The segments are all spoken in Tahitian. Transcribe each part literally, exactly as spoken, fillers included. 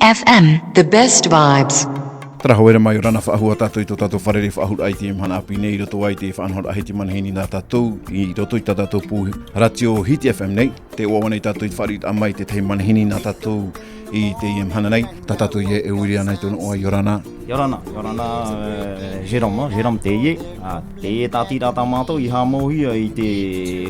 F M, the best vibes. Terā, haere mai, ʻia ora na faʻahou ā tātou i tō tātou fārerei-faʻahou-raʻa i teie mahana ʻāpī nei, i roto i te faʻanahoraʻa Hiti Manihini nā tātou, i roto i tā tātou pū rātio Hiti F M nei. Tē ʻoaʻoa nei tātou i te fāriʻiraʻa mai i te tahi manihini nā tātou i teie mahana nei. Tā tātou ïa e ui ra na i tōna iʻoa, ʻia ora na. ʻIa ora na, ʻia ora na, eh, Jérôme, Jérôme Teie. Ā, teie tāʻatiraʻa tā mātou i haʻamauhia i te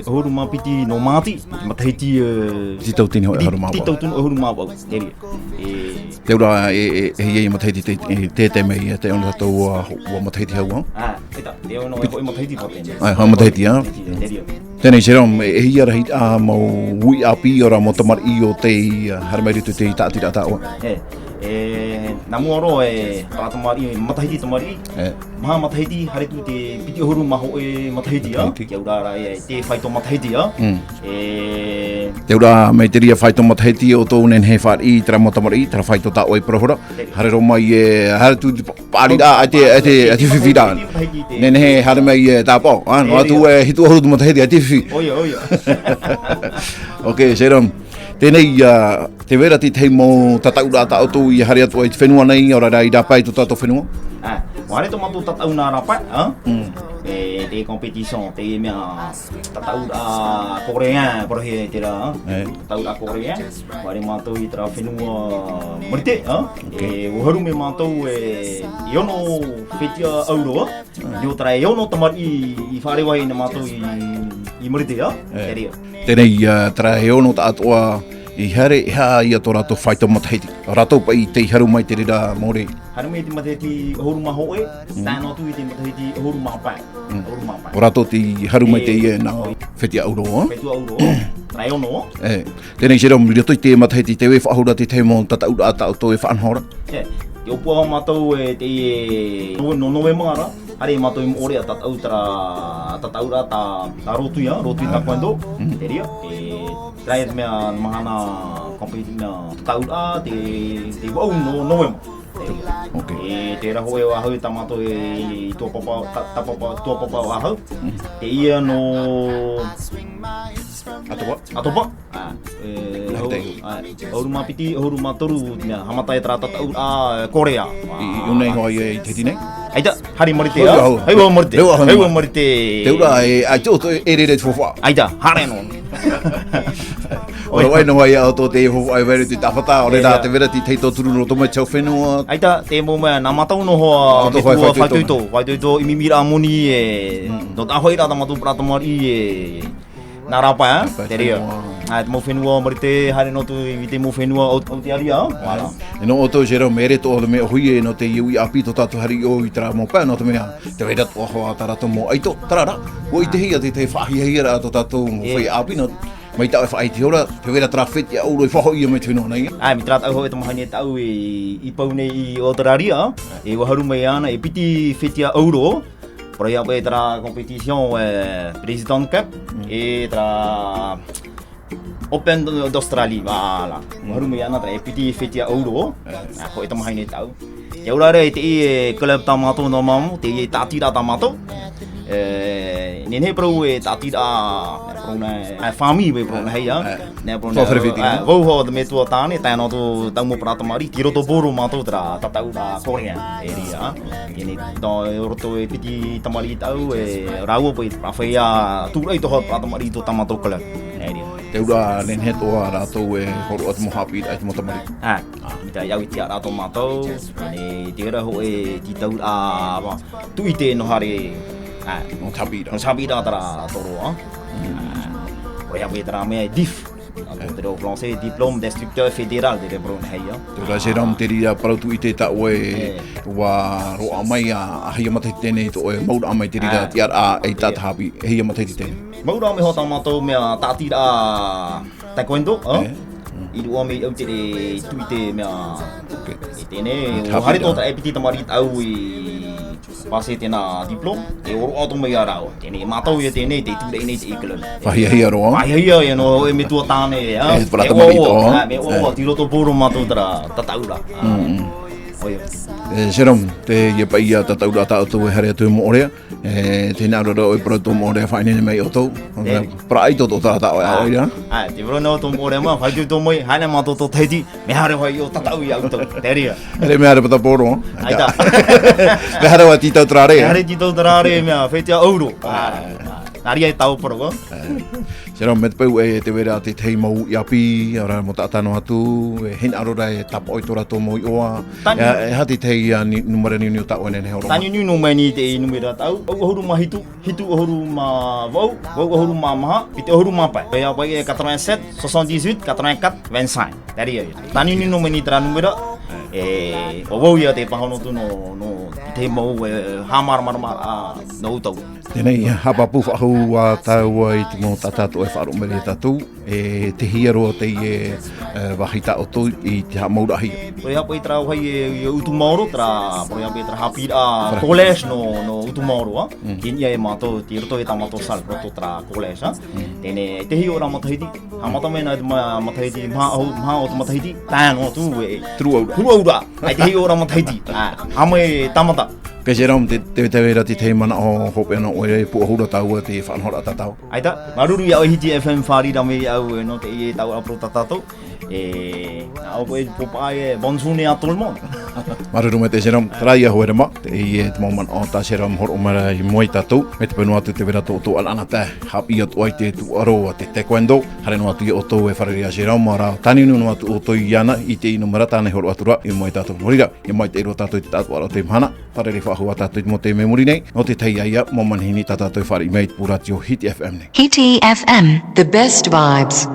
ʻahuru mā piti nō Māti, i te matahiti, eh, piti tauatini hōʻē ʻahuru mā vaʻu. Piti tauatini ʻahuru mā vaʻu, terā. E, Te ura, e, e, e hia matahiti te, e, te, te mea, e te ono tātou ua, ua matahiti hau, ā? Ā, e tā, te ono e hōʻē matahiti paʻi teie. Ā, hōʻē matahiti, ā? Matahiti, terā. Teie nei, Jérôme, e, e hia rahi, ā, mau uʻi ʻāpī, ʻo rā mau tamariʻi o tē, ā, haere mai i roto i te tāʻatiraʻa tā ʻoe? E, e, nā mua roa, e, tā tamariʻi, matahiti tamariʻi. E. Maha matahiti, haere atu te piti ʻahuru mā hōʻē matahiti, ā? Matahiti. Te ura ra, e, te faito matahiti, ā? Mm. E. Te ura mai terā faito matahiti ʻoutou e nehenehe e fāriʻi i terā mau tamariʻi, terā faito tā ʻoe i parau ra. Terā. Haere roa mai, e, haere atu te pa-, paʻari ra, ʻaita, ʻaita, ʻaita fifi ra. Matahiti, matahiti, te. Nehenehe haere mai, e, tāpaʻo, ā? Nō atu, e, hitu ʻahuru matahiti, ʻaita fifi. ʻOia, ʻoia. Ok, Jérôme. Teie nei, ā, tē vai ra te tahi mau tataʻuraʻa tā ʻoutou i haere atu ai i te fenua nei, ʻaore rā i rāpae i tō tātou fenua? Ā, ʻua haere tō mātou tataʻu nā rāpae, ā? Mm. E, te compétition, te mea tataʻuraʻa coréen, parauhia terā, ā? E. Tataʻuraʻa coréen, ʻua haere mātou i terā fenua Marite, ā? Ok. E, ʻua haru mai mātou e, e ono fetiʻa ʻauro, ā? Mm. Nō terā e ono tamariʻi i faʻareva ai nā mātou i, i Marite, ā? E. Terā. Teie nei, ā, terā e ono tāʻatoʻa i haere, e aha ïa tō rātou faito matahiti. Rātou paʻi tei haru mai te reira mōrī. Haru mai te matahiti ʻahuru mā hōʻē, mm, tae noa atu i te matahiti ʻahuru mā pae. Mm. ʻAhuru mā pae. ʻO rātou tei haru mai, e, teie nā fetiʻa ʻauro, ā? Fetiʻa ʻauro, terā e ono. E, teie nei, Jérôme, i roto i te matahiti, tē vai faʻahou ra te tahi mau tataʻuraʻa tā ʻoutou e faʻanaho ra? E, tē ʻōpua mātou, e, teie, nō, nō Novema ra, haere mātou i Moʻorea tataʻu terā, tataʻuraʻa tā, tā Rotui, ā, Rotui, ā, Taekwondo, mm, terā, e, terā e mea mahana compétition tataʻuraʻa, te, te vaʻu nō Novema. Ok. E, terā hōʻē vāhi tā mātou e, i Tuapapa, Ta-, Tapapa, Tuapapa vāhi. Mm. Teie nō ʻAtopa. ʻAtopa. Ā, e, ʻahuru mā piti, ʻahuru mā toru, mea, haʻamata ai terā tataʻuraʻa, ā, Korea. I, i ʻō nei hoʻi, ā, i te tine? ʻAita, haere Marite, ā? Hau, hau. Hau, Marite. Hau, hau. Hau, Marite. Te ura, e, ʻaita ʻoutou e rere te faufaʻa. ʻAita, haere noa. ʻOia, ʻoia, nō vai ā ʻoutou te faufaʻa e vai ra i te tāfata, ʻaore rā, e, te vai ra te tahi tauturu nō roto mai te hau fenua. ʻAita, te mau mea, nā mātou noa hoʻi, ʻoutou e metua faʻaitoito. Faʻaitoito, faʻaitoito, ʻimiraʻa moni, e, mm, nō te ʻāfaʻiraʻa tā mātou parau tamariʻi, e, nā rāpae, ā? Rāpae, terā. Fenua. Ā, te mau fenua Marite, haere noa atu i te mau fenua Au-, Aotearia, ā? Voilà. E nō ʻoutou, Jérôme, e ʻere atoʻa te mea ʻōhie, e nō te uʻi ʻāpī tō tātou haere i ʻō i terā mau pae, nō te mea, tē vai ra atoʻa hoʻi terā rātou mau ʻaito, terā rā. ʻUa ʻite hia te, te faʻahiahia ra tō tātou mau, e, feiā ʻāpī, nō, mai tā ʻoe e faʻaʻite ra, tē vai ra terā fetiʻa ʻauro e faʻahoʻi mai te fenua nei. Ā, mai terā taʻu hōʻē tamahine taʻu i, i pau nei i Australia, e ʻua haru mai ana e piti fetiʻa ʻauro, Parauhia paʻi terā compétition, e, Presidents' Cup, mm, e terā Open d'Australie, voilà. Mm. ʻUa haru mai ana terā e piti fetiʻa ʻauro, e, ā, hōʻē tamahine taʻu. Te ura ra, e teie club tā mātou nō Māmū, teie tāʻatiraʻa tā mātou. E, nehenehe parau e tāʻatiraʻa, parau nā, e, family, e parau nā hea, e. Nā, parau nā, e, vau hoʻi te metua tāne, tae noa atu tāʻu mau parau tamariʻi, tei roto pauroa mātou terā tataʻuraʻa Korea, e riro. Teie nei, tō, roto e piti tamariʻi tāʻu, e, rāua paʻi, rā feiā, tūraʻi atoʻa parau tamariʻi tō tā mātou club, e riro. Te ura, nehenehe atoʻa rātou e hōroʻa te mau haʻapiʻiraʻa i te mau tamariʻi. Ā, mai te au i te ara tō mātou, e, te ura hōʻē, te taura, ā, tuʻite nō haere, ā, nō te haʻapiʻiraʻa. Nō te haʻapiʻiraʻa terā tōroʻa. Mm. Ā, ʻoia paʻi terā mea e dif. Ā, e. Te reo français, diplôme d'instructeur fédéral, te reo parau nā hea. Te ura, Jérôme, te reira parau tuʻite tā ʻoe, e, ʻua roaʻa mai, ā, ʻahia matahiti teie tō ʻoe mauraʻa mai te reira, ā, tiʻaraʻa, ā, i tā te haʻapiʻi, ʻahia matahiti teie. Mauraʻa mai hoʻi tā mātou mea tāʻatiraʻa taekwondo, ā? E. Mm. I roaʻa mai au te re tuʻite mea. Ok. E teie nei, ʻua haere atoʻa e piti tamariʻi tāʻu i passer tēnā diplôme, e ʻua roaʻa atoʻa mai ia rāua. Teie nei, mātau ia teie nei, tei tūraʻi nei te club. Faʻahiahia roa. Faʻahiahia, e nō, e metua tāne, ā? E, parau tamariʻi atoʻa. Ā, mea ʻoaʻoa, e, tei roto pauroa mātou terā tataʻuraʻa. Mm, mm. ʻOia. E, Jérôme, teie paʻi ia tataʻuraʻa tā ʻoutou e haere atu e moʻorea, e, tē hinaʻaro ra ʻoe parau tō moʻorea faʻaineine mai ʻoutou. Tēnā. Paraʻai tō tō tātaʻo e ʻaʻoira. ʻĀ, tē parau nei tō moʻorea mā, fai tū tō moe, haere mā tō tō Tahiti, mea haere hoʻi ʻo tataʻu ia ʻoutou. Te reira. Haere mea haere pata pōro. ʻAita. Mea haere ʻo tītau te rāre. Mea haere tītau te rāre, mea feitia ʻauro. ʻĀ. Nā reira e tāu parau, ʻo. Jérôme, mai te peu e tē vai ra te tahi mau uʻi ʻāpī, ʻaore rā mau taʻata noa atu, e hinaʻaro ra e tāpaʻo i tō rātou mau iʻoa. Tāniuniu. E, e aha te tahi, ā, ni-, nūmera niuniu tā ʻoe e nehenehe e hōroʻa mai? Tāniuniu mai nei te nūmera tāʻu, vaʻu ʻahuru mā hitu, hitu ʻahuru mā vaʻu, vaʻu ʻahuru mā maha, piti ʻahuru mā pae. E aha paʻi e quatre-vingt-sept, soixante-dix-huit, quatre-vingt-quatre, vingt-cinq. Te reira. Tāniuniu mai nei terā nūmera, e, ʻo vau ia tē pāhono atu nō, nō te tahi mau, e, haʻamāramarama, ā, nō ʻoutou. Teie nei, haʻapāpū faʻahou ā tāua i te mau taʻata atoʻa e faʻaroʻo mai ra ia tātou, e, tei hea roa teie, e, vāhi tā ʻoutou i te haʻamauraʻahia. ʻOia paʻi terā vāhi e, e Utumaoro, terā, ʻoia paʻi terā haʻapiʻiraʻa collège nō, nō Utumaoro, ā. Mm. Tei niʻa ia mātou, tei roto ia tā mātou salle, roto terā collège, ā. Mm. Teie nei, tei hea roa matahiti, haʻamata mai nei te ma-, matahiti, maha ʻahu-, maha o te matahiti, tae noa atu e. Turuʻauraʻa. Turuʻauraʻa. ʻAita e hiʻo ra matahiti. ʻĀ, haʻamau e tāmata. Pea Jérôme, tē, tē, tē vai ra te tahi manaʻo hopeʻa nō ʻoe, e pūʻohu ra tāua te faʻanahoraʻa tātau. ʻAita, māuruuru iā ʻoe Hiti F M fārerei mai iāʻu, e, nō teie taoʻa parau tā tātou. E, nā ʻō paʻi e pōpaʻa e, bonne journée à tout le monde. Māuruuru maitaʻi Jérôme, terā ia hoʻi ra mā, teie te mau manaʻo tā Jérôme hōroʻa mai ra i mua ia tātou, mai te peu noa atu tē vai ra tō ʻoutou ʻanaʻanatae, haʻapiʻi atu ai te tūʻaro a te taekwondo, haere noa atu ia ʻoutou e fārerei iā Jérôme, ʻaore rā, tāniuniu noa atu ʻoutou iāna, i teie nūmera tāna i hōroʻa atu ra, i mua ia tātou. Nō reira, ʻia maitaʻi roa tātou i te taʻatoʻaraʻa o teie mahana, fārerei faʻahou ā tātou i te mau taime i muri nei, nō te tahi ia, mau manihini tā tātou e fāriʻi mai i te pū rātio Hiti F M nei. Hiti F M, the best vibes.